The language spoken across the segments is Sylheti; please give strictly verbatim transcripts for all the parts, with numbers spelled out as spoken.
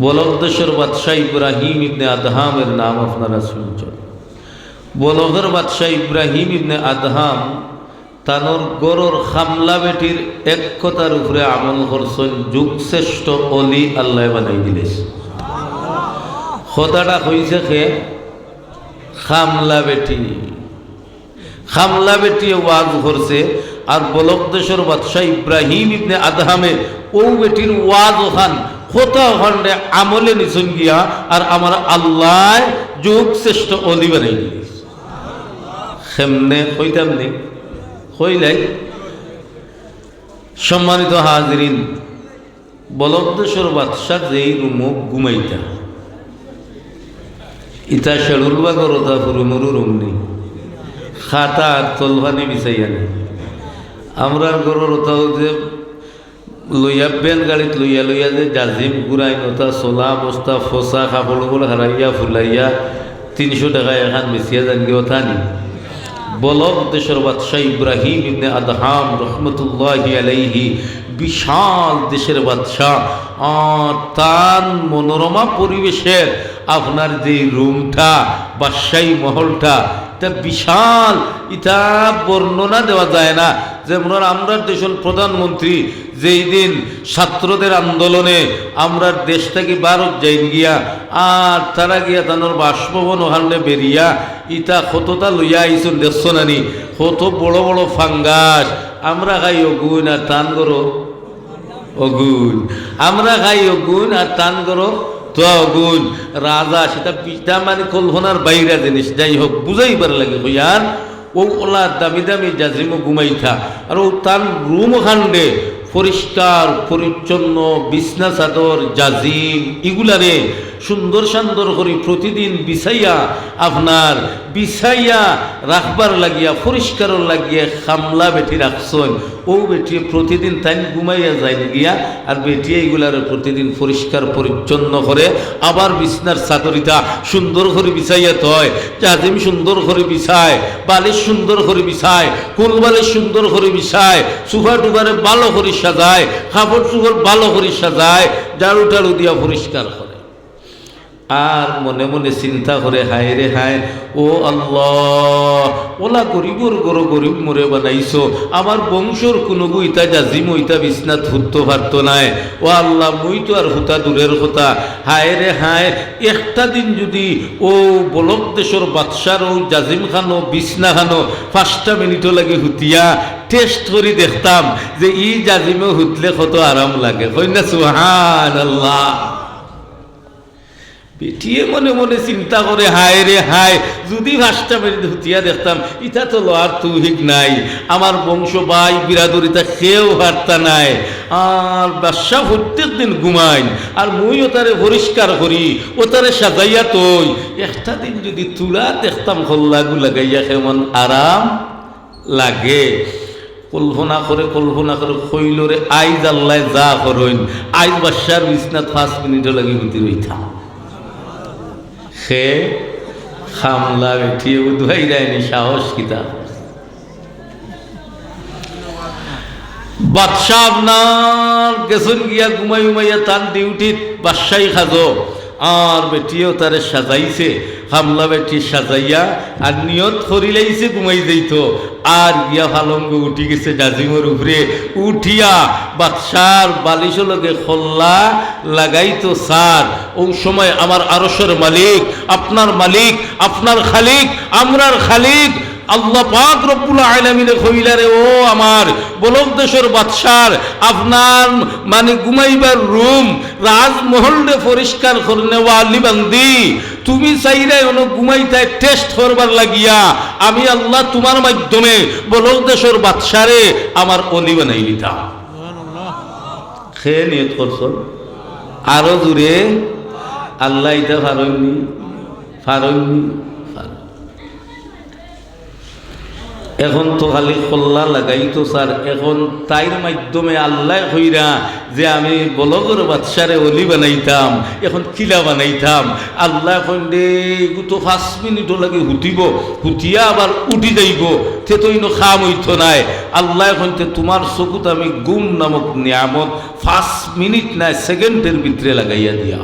বলখ দেশর বাদশা ইব্রাহিম ইবনে আদহামের নাম আপনারা শুনছইন। বলখর বাদশা ইব্রাহিম ইবনে আদহাম তানর ঘরর খামলা বেটির এক কথার উপরে আমল করছইন, যুগ শ্রেষ্ঠ অলি আল্লায় বানাই দিলে। কথাটা কইছে কে? খামলা বেটি। খামলা বেটিয়ে ওয়াজ করছে, আর বলখ দেশর বাদশা ইব্রাহিম ইবনে আদহামে অউ বেটির ওয়াজ অখান, কথা অখানরে আমলে নিছইন গিয়া, আর আমার আল্লায় যুগ শ্রেষ্ঠ অলি বানাই দিলে। কেমনে কইতাম নি? কইলাই। সম্মানিত হাজিরিন, বলখ দেশর বাদশা যেই রুমো ঘুমাইতা, ইতা শেড়ুল বাগর অতা হুরুমুরু রুম নি, খাতা আর তলফানি বিছাইয়া নি। আমরার ঘরর অতাও যে লইয়া, ভ্যান গাড়িত লইয়া লইয়া যে জাজিম ঘুরাইন, অতা চলা অবস্থা, ফসা কাপড় উপড় হারাইয়া ফুলাইয়া তিনশো টেকায় এখান বেচিয়া যাইন গি, অতা নি। বলখ দেশর বাদশা ইব্রাহিম ইবনে আদহাম রহমতুল্লাহি আলাইহি, বিশাল দেশর বাদশা, আর তান মনোরমা পরিবেশর আপনার যে রুমটা, বাদশাহী মহলটা, ইটা বিশাল, ইটা বর্ণনা দেওয়া যায় না। যেমন আমরার দেশর প্রধানমন্ত্রী যেই দিন ছাত্রদের আন্দোলনে আমরার দেশ থাকি বারত যাইন গিয়া, আর তারা গিয়া তানর বাসভবন অখানরে বেরিয়া ইতা কততা লইয়া আইছইন দেখছো না নি? কত বড় বড় ফাঙ্গাস। আমরা খাই অগুইন আর তান ঘরো অগুইন। আমরা খাই অগুইন আর তান ঘরো তো অগুইন। রাজা সেটা পিতা মানে কল্পনার বাইরে জিনিস। যাই হোক, বুঝাইবার লাগি কইয়ার, অউ অলা দামি দামি জাজিমো ঘুমাইতা, আর অউ তান রুম অখানরে পরিষ্কার পরিচ্ছন্ন, বিছনা চাদর, জাজিম, ইগুলারে সুন্দর সান্দর করি প্রতিদিন বিছাইয়া, আপনার বিছাইয়া রাখবার লাগিয়া, পরিষ্কারর লাগিয়া খামলা বেটি রাখছইন। অউ বেটিয়ে প্রতিদিন তাইন ঘুমাইয়া যাইন গিয়া, আর বেটিয়ে ইগুলারে প্রতিদিন পরিষ্কার পরিচ্ছন্ন করে, আবার বিছনার চাদরিতা সুন্দর করি বিছাইয়া থয়, জাজিম সুন্দর করি বিছায়, বালিশ সুন্দর করি বিছায়, কুল বালিশ সুন্দর করি বিছায়, সুফা টুফারে ভালো করি সাজায়, কাপড় চুপড় ভালো করি সাজায়, ঝাড়ু টাড়ু দিয়া পরিষ্কার করে। আর মনে মনে চিন্তা করে, হায় রে হায়, ও আল্লাহ, অলা গরিবর ঘরো গরিব মোরে বানাইছো, আমার বংশর কুনুগু ইতা জাজিমো ইতা বিছনাত হুততো পারতো নায়। ও আল্লাহ, মুই তো আর হুতা দূরের কথা। হায় রে হায়, একটা দিন যুদি অউ বলখ দেশর বাদশার অউ জাজিম খানো, বিছনা খানো পাঁচটা মিনিটও লাগি হুতিয়া test করি দেখতাম যে ই জাজিমো হুতলে কত আরাম লাগে। কইন না সুবহানাল্লাহ। বেটিয়ে মনে মনে চিন্তা করে, হায় রে হায়, যুদি পাঁচটা মিনিট হুতিয়া দেখতাম, ইতা তো লওয়ার তৌফিক নাই। আমার বংশ, ভাই, বিরাদর ইতা কেউ পারতা নায়। আর বাদশা প্রত্যেক দিন ঘুমাইন, আর মুই অতারে পরিষ্কার করি, অতারে সাজাইয়া থই। একটা দিন যুদি তুলা দেখতাম কল্লাগু লাগাইয়া, কেমন আরাম লাগে। কল্পনা করে, কল্পনা করে কইলো রে, আইজ আল্লায় যা করইন, আইজ বাদশার বিছনাত পাঁচ মিনিটও লাগি হুতি রইতাম। হে খামলা বেটিয়ে উদ্ভাই দেয়নি সাহস কিতা। বাদশা আপনার গেছইন গিয়া ঘুমাই উমাইয়া তান duty-ত বাদশাই খাজো। আর বেটিয়েও তারে সাজাইছে, খামলা বেটি সাজাইয়া আর নিয়ত করিলাইছে ঘুমাই যাইতো। আর গিয়া পালঙ্গ উঠি গেছে জাজিমর উপরে, উঠিয়া বাদশার বালিশর লগে কল্লা লাগাইতো সার। অউ সময় আমার আরশর মালিক, আপনার মালিক, আপনার খালিক, আমরার খালিক, আল্লাহ পাক রব্বুল আলামিনে কইলা রে, ও আমার বলখ দেশর বাদশার আপনার মানে ঘুমাইবার রুম, রাজমহলরে পরিষ্কার করনেওয়ালি বান্দি, তুমি চাইরায় অনো ঘুমাইতায় test করবার লাগিয়া, আমি আল্লাহ তুমার মাধ্যমে বলখ দেশর বাদশারে আমার অলি বানাই দিতাম। কে নিয়ত করছো? আরো জোরে। আল্লাহ ইতা পারইননি, পারইননি, পারইন। এখন তো খালি কল্লা লাগাইতো সার, এখন তাইর মাধ্যমে আল্লায় কইরা যে আমি বলখর বাদশারে অলি বানাইতাম, এখন কিলা বানাইতাম? আল্লায় কইন দে, ইগু তো পাঁচ মিনিটও লাগি হুতিবো, হুতিয়া আবার উঠি যাইবো, তে তো ইনো কাম অইতো নায়। আল্লায় কইন তে তুমার চকুত আমি ঘুম নামক নিয়ামত পাঁচ মিনিট নায়, second-এর ভিতরে লাগাইয়া দিয়া।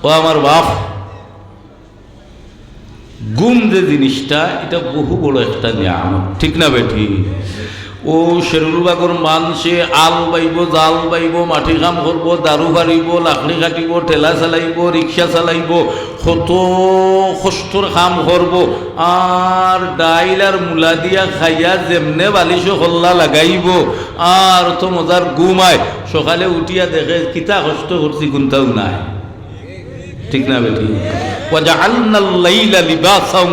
ও আমার বাপ, ঘুম যে জিনিসটা, ইটা বহু বড় একটা নিয়ামত, ঠিক না বেঠিক? অউ শেরুল বাগর মানষে আল বাইবো, জাল বাইবো, মাটি কাম করবো, দারু ফারিবো, লাকড়ি কাটিবো, ঠেলা চালাইবো, রিক্সা চালাইবো, কত কষ্টর কাম করবো, আর ডাইল আর মুলা দিয়া খাইয়া যেমনে বালিশো কল্লা লাগাইবো, আর তো মজার ঘুম আয়। সকালে উঠিয়া দেখে কিতা কষ্ট করছি, কুন্তাউ নাই। ঠিক না বেঠিক? وجعلنا الليل لباسا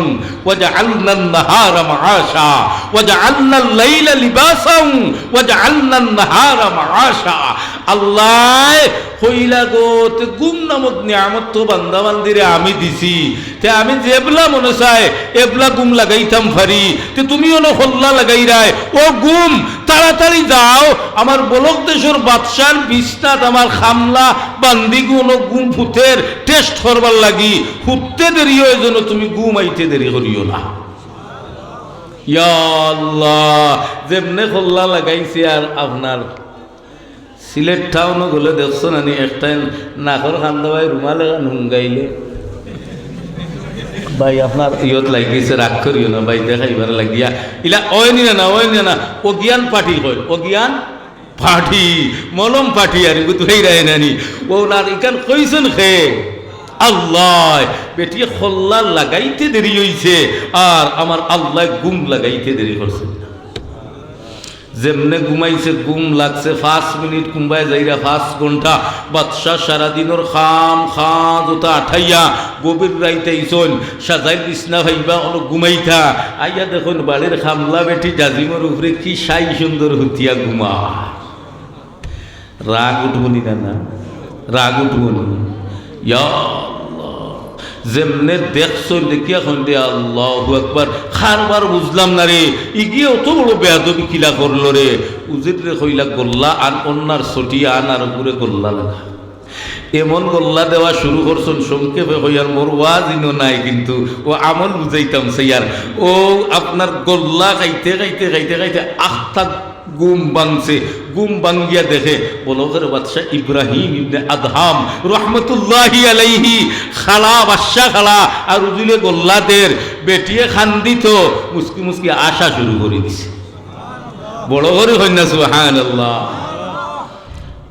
وجعلنا النهار معاشا وجعلنا الليل لباسا وجعلنا النهار معاشا। আল্লায় কইলা গো, তে ঘুম নামক নিয়ামত তো বান্দা বান্দিরে আমি দিছি, তে আমি যেবলা মনে চায় এবলা ঘুম লাগাইতাম পারি, তে তুমি অনো কল্লা লাগাইরায়। ও ঘুম, তাড়াতাড়ি যাও, আমার বলক দেশর বাদশার বিছনাত আমার কামলা বান্দিগুন অনো ঘুম হুতের test করবার লাগি, হুততে দেরি অয় যেন তুমি ঘুমাইতে দেরি করিও না। ইয়া আল্লাহ, যেমনে কল্লা লাগাইছে আর আপনার সিলেট টাউনো গেলে দেখছো নানি, একটাইন নাকর কান্দা বায় রুমাল এখান হুঙ্গাইলে। ভাই, আপনার ইয়ত লাগিছে, রাগ করিও না ভাই, দেখাইবার লাগিয়া। ইলা অয়নি না, না, অয়নি না, অজ্ঞান পাটি কয়, অজ্ঞান পাটি, মলম পাটি আর ইগু তুই রায় নানি। ও না, ইখান কইছইন খে? আল্লায়। বেটিয়ে কল্লা লাগাইতে দেরি অইছে, আর আমার আল্লায় ঘুম লাগাইতে দেরি করছে। যেমনে ঘুমাইছে, ঘুম লাগছে পাঁচ মিনিট, কুনবায় যাইরা পাঁচ ঘন্টা। বাদশা সারাদিনর কাম কাজ অতা আঠাইয়া গভীর রাইত আইছইন, সাজাইল বিছনা পাইবা, অনো ঘুমাইতা। আইয়া দেখইন বাড়ির কামলা বেটি ডাজিমর উপরে কি সাই সুন্দর হুতিয়া ঘুমা। রাগ উঠবো নি না, না? রাগ উঠবো নি? ইয়া আল্লাহ। যেমনে দেখছইন, দেখিয়া কইন দে, "আল্লাহু আকবার।" কারবার বুঝলাম না রে, ইগিয়ে অত বড় বেয়াদবি কিলা করলো রে? উজিররে কইলা, "গল্লা আন, অন্যার ছটি আন, আর উপরে গল্লা লাগা।" এমন গল্লা দেওয়া শুরু করছইন, সংক্ষেপে কইয়ার, মোর ওয়াজ ইনো নাই, কিন্তু ও আমল বুঝাইতাম চাইয়ার। ও আপনার গল্লা খাইতে, খাইতে, খাইতে, খাইতে আখতা ঘুম ভাঙছে। ঘুম ভাঙ্গিয়া দেখে বলখের বাদশা ইব্রাহিম ইবনে আদহাম রহমতুল্লাহি আলাইহি খাড়া, বাদশা খাড়া, আর উজিরে গল্লা দের। বেটিয়ে কান্দিত, মুচকি মুচকি আসা শুরু করি দিছে। বড় করি কইন না সুবহানাল্লাহ।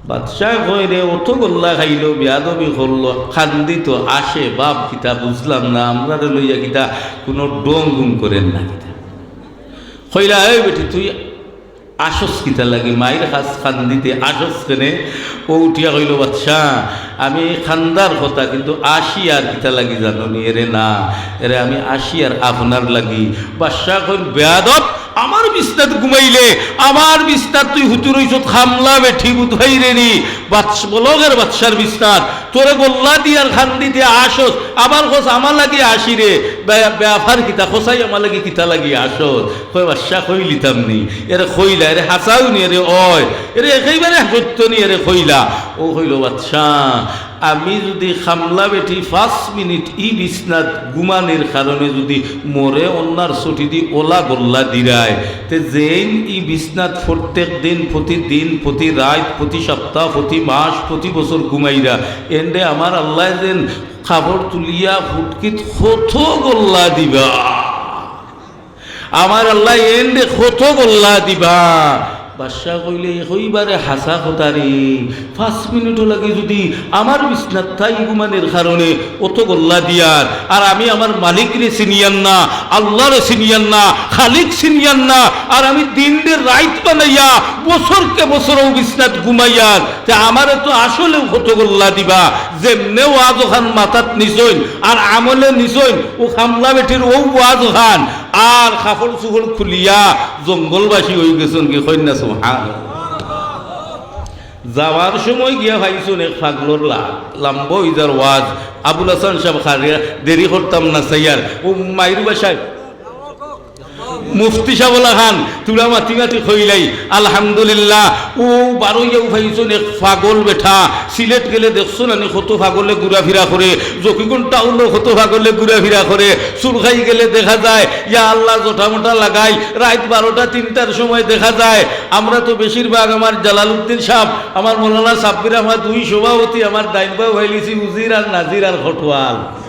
বাদশায় কয়, "রে, অত গল্লা খাইলো, বেয়াদবি করলো, কান্দিত, আসে, বাপ কিতা বুঝলাম না, আমরারে লইয়া কিতা কুনু ঢং-ঢুং করের না কিতা?" কইলা, "এই বেটি, তুই আসস কিতার লাগি? মাইর খাস কান্দিতে, আসস কেনে?" ও উঠিয়া কইলো, "বাদশা, আমি কান্দার কথা, কিন্তু আসিয়ার কিতার লাগি জানো নি? এরে না, এরে আমি আসিয়ার আপনার লাগি।" বাদশা কইন, "বেয়াদব, আমার বিছনাত ঘুমাইলে, আমার বিছনাত তুই হুতি রইছত, কামলা বেটি বুধ ভাই রে নি, বাদশ-, বলখের বাদশার বিছনাত, তোরে গল্লা দিয়ার কান্দিতে আসস, আবার কস আমার লাগি আসি রে, বে-, বেয়াফার কিতা, কসাই আমার লাগি কিতা লাগি আসস?" কয়, "বাদশা, কইলিতাম নি, এরে কইলা, এরে হাছাউ নি, এরে অয়, এরে একেবারে সত্য নি, এরে কইলা।" ও কইলো, "বাদশা, আমি যুদি কামলা বেটি পাঁচ মিনিট ই বিছনাত ঘুমানির কারণে যুদি মোরে অন্যার ছটিদি অলা গল্লা দিরায়, তে যেইন ই বিছনাত প্রত্যেক দিন, প্রতিদিন, প্রতি রাইত, প্রতি সপ্তাহ, প্রতি মাস, প্রতি বছর ঘুমাইরা, এনরে আমার আল্লায় যেন কাপড় তুলিয়া ফুটকিত কত গল্লা দিবা।" আমার আল্লায় এনরে কত গল্লা দিবা। বাদশা কইলে, "একেবারে হাছা কথা রে, পাঁচ মিনিটও লাগি যুদি আমার বিছনাত তাই ঘুমানির কারণে অত গল্লা দিয়ার, আর আমি আমার মালিকরে চিনিয়ার না, আল্লারে চিনিয়ার না, খালিক চিনিয়ার না, আর আমি দিনরে রাইত বানাইয়া বছরকে বছর অউ বিছনাত ঘুমাইয়ার, তে আমারে তো আসলেউ কত গল্লা দিবা।" যেমনে ওয়াজ অখান মাথাত নিছইন আর আমলে নিছইন, ও কামলা বেটির অউ ওয়াজ অখান আর কাপড়-চুপড় খুলিয়া জঙ্গলবাসী অইগেছইন গি, কইন না সুবহান। যাওয়ার সময় গিয়া পাইছইন এক পাগলর লাশ, লাম্বা অইযার ওয়াজ, আবুল হাসান সাব খারিয়া দেরি করতাম না চাইয়ার, ও মাইর বাসায় মুফতি সাবলা খান তুরা মাতি মাতি কইলাই, আলহামদুলিল্লাহ। ও বারইয়াউ পাইছইন এক পাগল বেটা। সিলেট গেলে দেখছো নানি কত পাগলে ঘুরাফিরা করে, জকিগঞ্জ টাউনও কত পাগলে ঘুরাফিরা করে। সুরখাই গেলে দেখা যায়, ইয়া আল্লাহ, জটা মোটা লাগাই, রাইত বারোটা তিনটার সময় দেখা যায়। আমরা তো বেশিরভাগ আমার জালালউদ্দিন সাব, আমার মৌলানা সাব্বির আহমদ, দুই সভাপতি, আমার ডাইন বাউ পাইলিছি উজির আর নাজির আর খটুয়াল।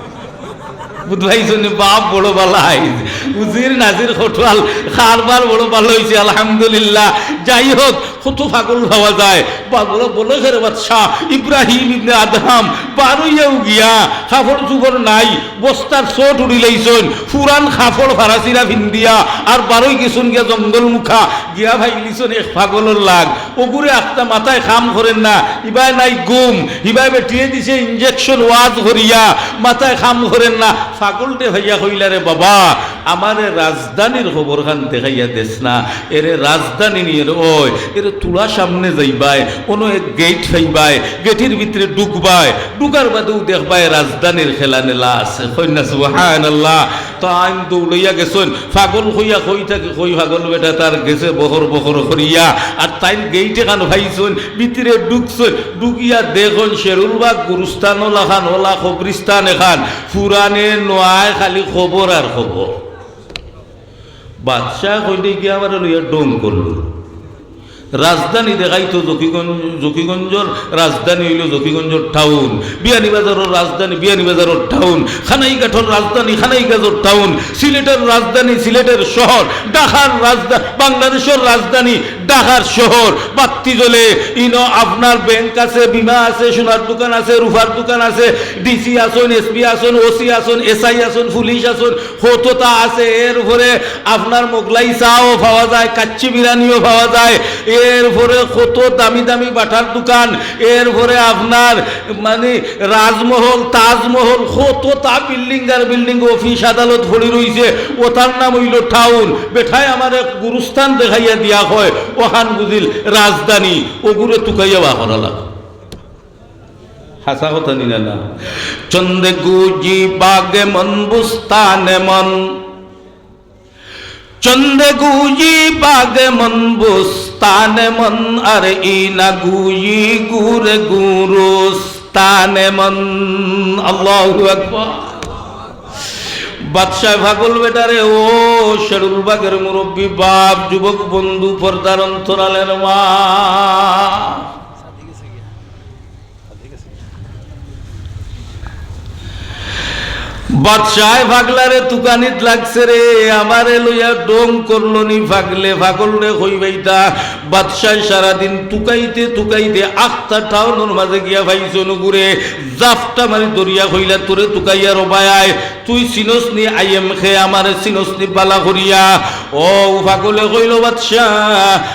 বুঝবাইছনি, বাপ বড় বালা আইজ। উজির নাজির খটুয়াল, কারবার বড় বালা অইছে, আলহামদুলিল্লাহ। যাই হোক, কত পাগল পাওয়া যায়। পাগল বলে, "রে বাদশা, ইব্রাহিম ইবনে আদহাম বারইয়াউ গিয়া কাপড় চুপড় নাই, বস্তার চট উড়িলাইছইন, পুরান কাপড় ফারাসিরা ফিন্দিয়া আর বারই গেছইন গিয়া জঙ্গল মুখা, গিয়া পাইলিছইন এক পাগলর লাগ।" অগুরে আখতা মাথায় কাম করের না, ইবায় নাই ঘুম, ইবায় বেটিয়ে দিছে ইঞ্জেকশন ওয়াজ করিয়া, মাথায় কাম করের না। পাগলটে পাইয়া কইলা, "রে বাবা, আমারে রাজধানীর খবর খান দেখাইয়া দেস না, এরে রাজধানী নিয়ে রে, ওই, এরে তুরা সামনে যাইবায়, অনো এক গেইট পাইবায়, গেইটর ভিতরে ঢুকবায়, ঢুকার বাদেউ দেখবায় রাজধানীর খেলা নেলা আছে।" কইন না সুবহানাল্লাহ। তাইন দৌড়াইয়া গেছইন, পাগল কইয়া কই থাকি কই, পাগল বেটা তার গেছে বকর বকর করিয়া। আর তাইন গেইট এখান পাইছইন, ভিতরে ঢুকছইন, ঢুকিয়া দেখইন শেরুলবাগ গুরুস্থান অলাখান, অলা কবরিস্তান এখান, পুরানে নয়ায় খালি কবর আর কবর। বাদশায় কইন, "দেখি আমারে লইয়া ঢং করলো।" রাজধানী দেখাইতো জকিগঞ্জ, জকিগঞ্জর রাজধানী অইলো জকিগঞ্জর টাউন, বিয়ানীবাজারর রাজধানী বিয়ানীবাজারর টাউন, কানাইঘাটর রাজধানী কানাইঘাটর টাউন, সিলেটর রাজধানী সিলেটর শহর, ঢাকার রাজধা-, বাংলাদেশর রাজধানী ঢাকার শহর। বাত্তি জ্বলে, ইনো আপনার ব্যাংক আছে, বীমা আছে, সোনার দোকান আছে, রূপার দোকান আছে, ডিসি আছইন, এসপি আছইন, ওসি আছইন, এসআই আছইন, পুলিশ আছইন, কততা আছে। এরপরে আপনার মোগলাই চাও পাওয়া যায়, কাচ্চি বিরিয়ানিও পাওয়া যায়, এরপরে কত দামি দামি বাটার দোকান, এরপরে আপনার মানে রাজমহল, তাজমহল, কততা বিল্ডিং আর বিল্ডিং, অফিস আদালত পড়ি রইছে, অতার নাম অইলো টাউন। বেটায় আমারে গুরুস্থান দেখাইয়া দিয়া কয়, অখান বুঝিল রাজধানী, অগুরে তুকাইয়া বার করা লাগে। হাছা কথা নি না, না? চন্দে গুজি বাগে মন বুস্তানে মন, চন্দে গুজি বাগে মন বুস্তানে মন, আর ইনা গুজি গুরে গুরুস্তানে মন। আল্লাহু আকবার। বাদশায় পাগল বেটারে, ও শেরুলবাগর মুরব্বী বাপ, যুবক বন্ধু, পর্দার অন্তরালের মা, বাদশায় পাগলারে তুকানিত লাগছে রে, আমারে লইয়া ঢং করলো নি পাগলে, পাগলরে কইবায়তা। বাদশায় সারাদিন তুকাইতে তুকাইতে আখতা টাউনর মাঝে গিয়া পাইছইন অগুরে, জাপটা মারি ধরিয়া কইলা, "তোরে তুকাইয়া রে বায়, তুই চিনস নি আই এম খে, আমারে চিনস নি বালা করিয়া?" ও পাগলে কইলো, "বাদশা,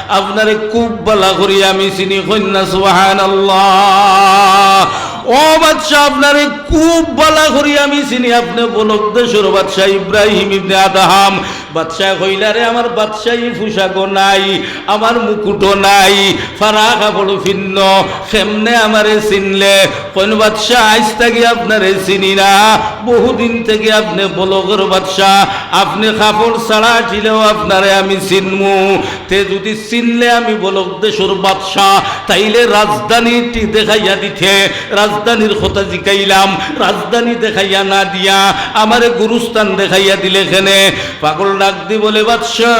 আপনারে খুব বালা করি আমি চিনি।" কইন না সুবহানাল্লাহ। "ও বাদশা, আপনারে খুব বালা করি আমি চিনি, আপনে বলক দেশর বাদশা ইব্রাহিম ইবনে আদহাম।" বাদশায় কইলা, "রে, আমার বাদশাহী পোশাকও নাই, আমার মুকুটও নাই, ফাড়া কাপড় ফিন্নো, কেমনে আমারে চিনলে?" কইন, "বাদশা, আইজ থাকি আপনারে চিনি না, বহুদিন থাকি আপনে বলকর বাদশা, আপনে কাপড় ছাড়া আটিলেও আপনারে আমি চিনমু। তে যুদি চিনলে আমি বলক দেশর বাদশা, তাইলে রাজধানীটি দেখাইয়া দিতে, রাজধানীর কথা জিকাইলাম, রাজধানী দেখাইয়া না দিয়া আমারে গুরুস্থান দেখাইয়া দিলে কেনে?" পাগল ডাক দি বলে, "বাদশা,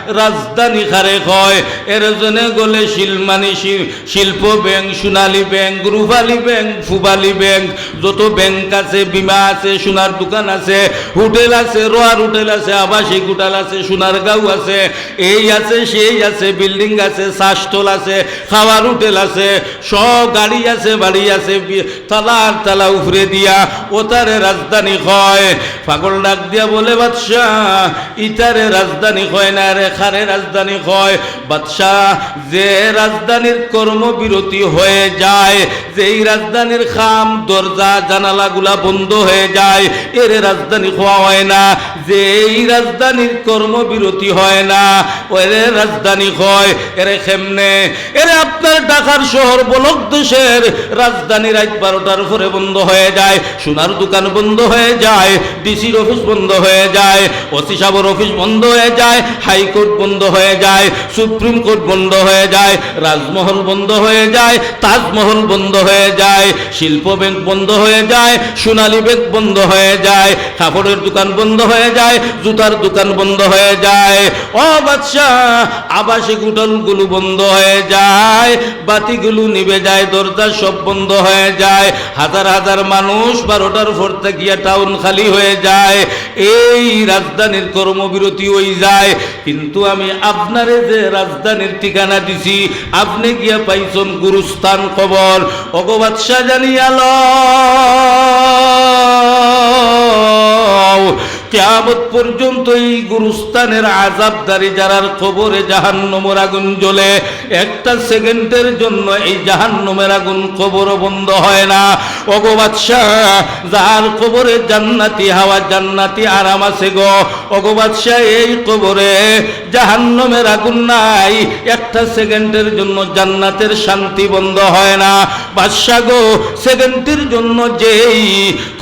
রাজধানী কারে কয়? এর জনে গলে শিলমানি শি-, শিল্প ব্যাংক, সোনালী ব্যাংক, রূপালী ব্যাংক, পুবালী ব্যাংক, যত ব্যাংক আছে, বীমা আছে, সোনার দোকান আছে, হোটেল আছে, রোয়ার হোটেল আছে, আবাসিক হোটেল আছে, সোনার গাঁও আছে, এই আছে, সেই আছে, বিল্ডিং আছে, চাষতল আছে, খাওয়ার হোটেল আছে, সব গাড়ি আছে, বাড়ি আছে, বি-, তালার তালা উপরে দিয়া, অতারে রাজধানী কয়।" পাগল ডাক দিয়া বলে, "বাদশা, ইতারে রাজধানী কয় না রে, কারে রাজধানী কয়?" বাদশা, যে রাজধানীর কর্মবিরতি হয়ে যায়, যেই রাজধানীর খাম, দরজা, জানালাগুলা বন্ধ হয়ে যায়, এরে রাজধানী কওয়া হয় না। যেই রাজধানীর কর্মবিরতি হয় না, ওরে রাজধানী কয়। এরে কেমনে? এরে আপনার ঢাকার শহর বলক দেশের রাজধানী রাত বারোটার পরে বন্ধ হয়ে যায়, সোনার দোকান বন্ধ হয়ে যায়, ডিসির অফিস বন্ধ হয়ে যায়, ওসি সাহেবের অফিস বন্ধ হয়ে যায়, হাইকোর্ট বন্ধ হয়ে যায়, সুপ্রিম কোর্ট বন্ধ হয়ে যায়, রাজমহল বন্ধ হয়ে যায়, তাজমহল বন্ধ হয়ে যায়, শিল্প ব্যাংক বন্ধ হয়ে যায়, সোনালী ব্যাংক বন্ধ হয়ে যায়, কাপড়ের দোকান বন্ধ হয়ে যায়, জুতার দোকান বন্ধ হয়ে যায়। ও বাদশাহ, আবাসিক হোটেলগুলো বন্ধ হয়ে যায়, বাতিগুলো নিভে যায়, দরজা সব বন্ধ হয়ে যায়, হাজার হাজার মানুষ বারোটার পর থাকিয়া টাউন খালি হয়ে যায়। এই রাজধানীর কর্মবিরতি হয়ে যায়। কিন্তু আমি আপনারে যে রাজধানীর ঠিকানা দিছি, আপনে গিয়া পাইছন গুরুস্থান কবর। ওগো বাদশা জানিয়া লও, কিয়ামত পর্যন্ত এই গুরুস্থানের আযাবদারি যারার কবরে জাহান্নামের আগুন জ্বলে, একটা সেকেন্ডের জন্য এই জাহান্নামের আগুন কবর বন্ধ হয় না। ওগো বাদশা, যার কবরে জান্নাতি হাওয়া, জান্নাতি আরাম আছে গো। ওগো বাদশা, এই কবরে জাহান্নামের আগুন নাই, একটা সেকেন্ডের জন্য জান্নাতের শান্তি বন্ধ হয় না। বাদশা গো, সেকেন্ডের জন্য যেই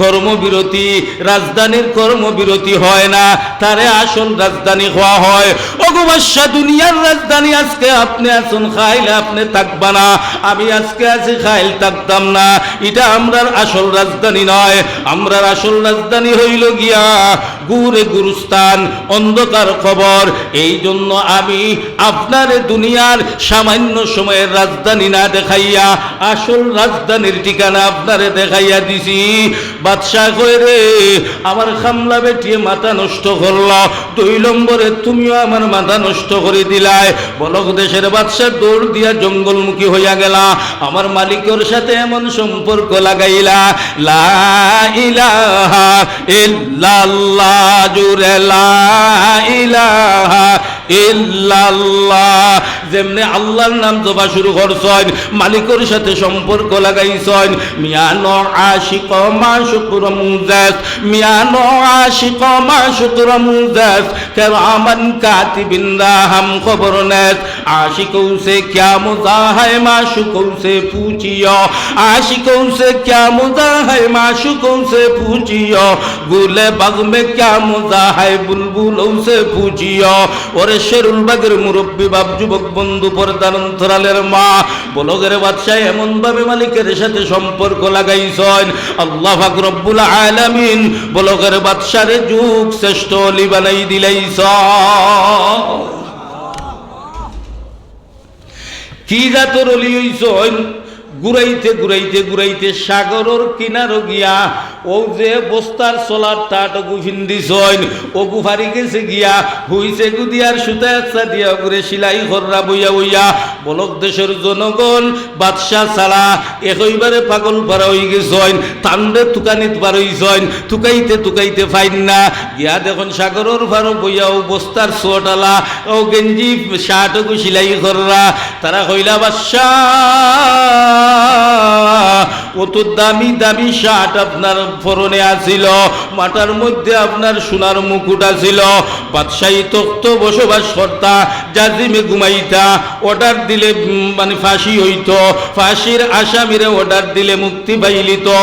কর্মবিরতি, রাজধানীর কর্মবিরতি হয় না, তারে আসল রাজধানী কওয়া হয়। ওগো বাদশা, দুনিয়ার রাজধানী আজকে আপনে আছন, কাইল আপনে থাকবা না। আমি আজকে আছি, কাইল থাকতাম না। ইটা আমরার আসল রাজধানী নয়। আমরার আসল রাজধানী হইল গিয়া গুরে গুরুস্থান, অন্ধকার কবর। এই জন্য আমি আপনারে দুনিয়ার সামান্য সময়ের রাজধানী না দেখাইয়া আসল রাজধানীর ঠিকানা আপনারে দেখাইয়া দিছি। বাদশা কয়, রে, আমার কামলা বেটিয়ে মাথা নষ্ট করলো, দুই নম্বরে তুমিও আমার মাথা নষ্ট করি দিলায়। বলক দেশের বাদশা দৌড় দিয়া জঙ্গলমুখী হইয়া গেলা, আমার মালিকর সাথে এমন সম্পর্ক লাগাইলা, লা ইলাহা ইল্লাল্লাহ, জুরে লা ইলাহা ইল্লাল্লাহ। যেমনে আল্লাহর নাম জপা শুরু করছইন, মালিকর সাথে সম্পর্ক লাগাইছইন, মিয়ানো আশিক মাশুক রমুজেস, মিয়ানো আশিক মাশুক রমুজেস, কেরামান কাতিবিন রা হাম খবর নেস। आशिकों से क्या मजा है, माशूकों से पूछियो। आशिकों से क्या मजा है, माशूकों से पूछियो। गुले बाग में क्या मजा है, बुलबुलों से पूछियो। ওরে শেরুল বাগের মুরব্বী বাপ, যুবক বন্ধু, পর্দার অন্তরালের মা, বলগের বাদশায় এমন ভাবে মালিকের সাথে সম্পর্ক লাগাইছইন, আল্লাহ পাক রব্বুল আলামিন বলগের বাদশারে যুগ শ্রেষ্ঠ অলি বানাই দিলাইছইন। কি জাতর অলি অইছইন? ঘুরাইতে ঘুরাইতে ঘুরাইতে সাগরর কিনারো গিয়া অউ যে বস্তার চলার টাট অগু ফিন্দিছইন, অগু ফারি গেছে গিয়া, হুইছে গুদিয়ার সুতা একসা দিয়া অগুরে সিলাই কররা বইয়া বইয়া। বলক দেশর জনগণ বাদশা ছাড়া একেবারে পাগল পারা অইগেছইন, তানরে তুকানিত পারইছইন, তুকাইতে তুকাইতে ফাইন না। গিয়া দেখইন সাগরর পারো বইয়া অউ বস্তার চোটালা, অউ গেঞ্জি শার্ট অগু সিলাই কররা। তারা কইলা, বাদশা, অত দামি দামি শার্ট আপনার পরনে আছিল, মাথার মধ্যে আপনার সোনার মুকুট আছিল, বাদশাহী তখতো বসবাস করতা, জাজিমে ঘুমাইতা, অর্ডার দিলে, উম, মানে ফাঁসি অইতো, ফাঁসির আসামিরে অর্ডার দিলে মুক্তি পাইলিতো।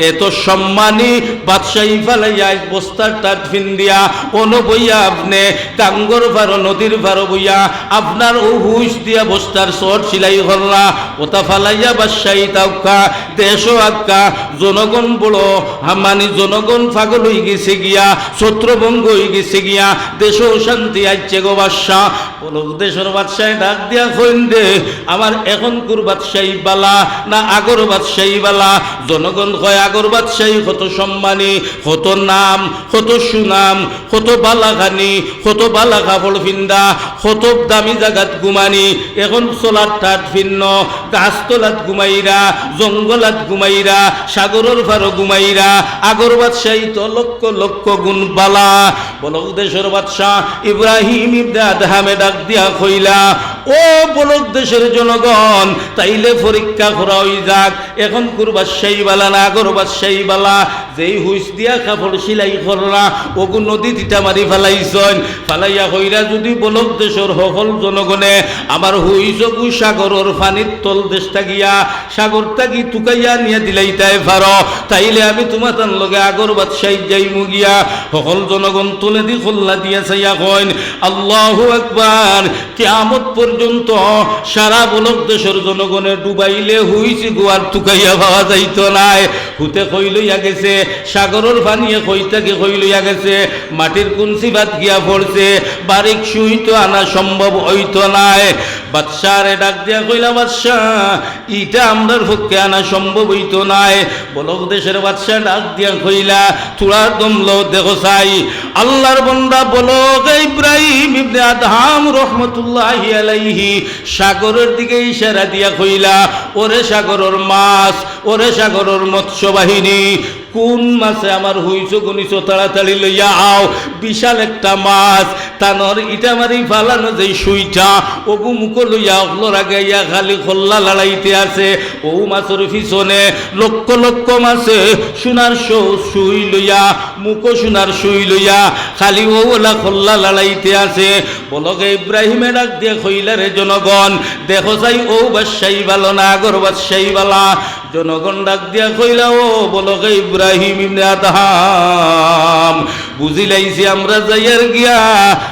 এত সম্মানী বাদশাহী ফালাইয়া আইজ বস্তার টাট ফিন্দিয়া অনো বইয়া আপনে গাঙ্গর পারো, নদীর পারো বইয়া আপনার অউ হুইছ দিয়া বস্তার চোট সিলাই করলা, অতা ফালাইয়া বাদশাহী তাউক্কা, দেশো আক্কা, জনগণ বড় হামানি, জনগণ পাগল অইগেছে গিয়া, ছত্রভঙ্গ অইগেছে গিয়া, দেশো অশান্তি আইছে গো বাদশা। বলক দেশর বাদশায় ডাক দিয়া কইন দে, আমার এখনকুর বাদশাহী বালা না আগর বাদশাহী বালা? জনগণ কয়, আগর বাদশাহী কত সম্মানী, কত নাম, কত সুনাম, কত বালা খানি, কত বালা কাপড় ফিন্দা, কত দামি জাগাত ঘুমানি, এখন চলার টাট ফিন্ন, গাছতলাত ঘুমাইরা, জঙ্গলাত ঘুমাইরা, সাগরর পারো ঘুমাইরা, আগর বাদশাহী তো লক্ষ লক্ষ গুণ বালা। বলক দেশর বাদশা ইব্রাহিম ইবনে আদহামে ডাক দিয়া কইলা, ও বলক দেশর জনগণ, তাইলে পরীক্ষা করা অই যাক, এখনকুর বাদশাই বালা না আগর বাদশাই বালা? যেই হুইস দিয়া কাপড় সিলাই কররা, অগু নদীত ইটা মারি ফালাইছইন। ফালাইয়া কইরা যুদি বলক দেশর হকল জনগণে আমার হুইস অগু সাগরর পানির তল দেশটা গিয়া সাগর থাকি তুকাইয়া আনিয়া দিলাইতায় পারো, তাইলে আমি তুমাতান লগে আগর বাদশাইত যাইমু গিয়া। হকল জনগণ তলেদি কল্লা দিয়া চাইয়া কইন, "আল্লাহু আকবার।" কিয়ামত পর্যন্ত সারা বলক দেশর জনগণে ডুবাইলে হুইস ইগু আর তুকাইয়া পাওয়া যাইতো নায়। হুতে কই লইয়া গেছে, সাগরর পানিয়ে কই থাকি কই লইয়া গেছে, মাটির কুন সিবাত গিয়া পড়ছে, বারিক সুই তো আনা সম্ভব অইতো নায়। বাদশারে ডাক দিয়া কইলা, "বাদশা, ইটা আমরার পক্ষে আনা সম্ভব অইতো নায়।" বলক দেশর বাদশা ডাক দিয়া কইলা, "থুড়া দম লও, দেখো চাই।" আল্লাহর বন্দা বলক ইব্রাহিম ইবনে আদহাম রহমতুল্লাহি আলাইহি সাগরর দিকে ইশারা দিয়া কইলা, "ওরে সাগরর মাছ, ওরে সাগরর মৎস্য বাহিনী, কুন মাছে আমার হুইস অগু নিছো, তাড়াতাড়ি লইয়া আও।" বিশাল একটা মাছ, তানর ইটা মারি ফালানো যেই সুইটা, অগু মুখো লইয়া অকলর আগে আইয়া খালি কল্লা লড়াইতে আছে। অউ মাছর পিছনে লক্ষ লক্ষ মাছে সোনার সু-, সুই লইয়া, মুখো সোনার সুই লইয়া, খালি অউ অলা কল্লা লড়াইতে আছে। বলকে ইব্রাহিমে ডাক দিয়া কইলা, "রে জনগণ, দেখো চাই অউ বাদশাই বালা না আগর বাদশাই বালা?" জনগণ ডাক দিয়া কইলা, "ও বলকে ইব্রাহিম ইবনে আদহাম, বুঝিলাইছি আমরা যাইয়ার গিয়া,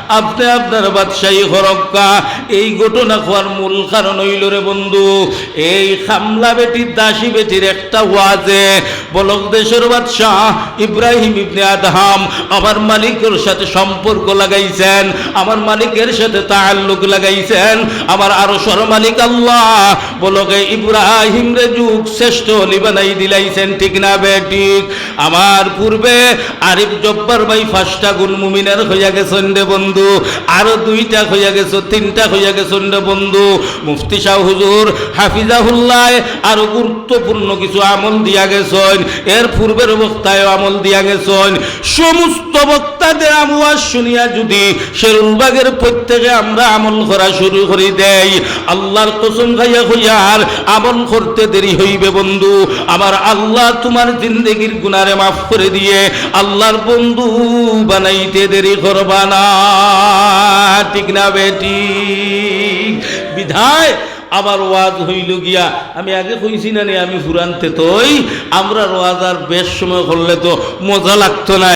আপনে আপনার বাদশাই করউক্কা।" এই ঘটনা কওয়ার মূল কারণ অইলো রে বন্ধু, এই কামলা বেটি দাসী বেটির একটা ওয়াজে বলক দেশর বাদশা ইব্রাহিম ইবনে আদহাম আমার মালিকর সাথে সম্পর্ক লাগাইছইন, আমার মালিকর সাথে তাআল্লুক লাগাইছইন। আমার আরশর মালিক আল্লাহ বলকে ইব্রাহিমরে যুগ শ্রেষ্ঠ অলি বানাই দিলাইছইন, ঠিক না বেঠিক? আমার পূর্বে আরিফ জব্বার ভাই পাঁচটা গুণ মুমিনের কইয়া গেছইন রে বন্ধু, আরো দুইটা কইয়া গেছইন, তিনটা কইয়া গেছইন রে বন্ধু। মুফতি সাব হুজুর হাফিজাহুল্লাহ আরো গুরুত্বপূর্ণ কিছু আমল দিয়া গেছইন, এর পূর্বের বক্তায়ও আমল দিয়া গেছইন। সমস্ত বক্তাদের আমল শুনিয়া যুদি শেরুলবাগর প্রত্যেকে আমরা আমল করা শুরু করি দেই, আল্লাহর কসম খাইয়া কইয়ার, আমল করতে দেরি অইবে বন্ধু। আমার আল্লাহ তুমার জিন্দেগির গুনারে মাফ করে দিয়ে আল্লাহর বন্ধু বানাইতে দেরি করবা না, ঠিক না বেঠিক? বিধায় আমার ওয়াজ অইলো গিয়া, আমি আগে কইছি না নি, আমি ফুরানতে তই, আমরার ওয়াজ আর বেশ সময় করলে তো মজা লাগতো না।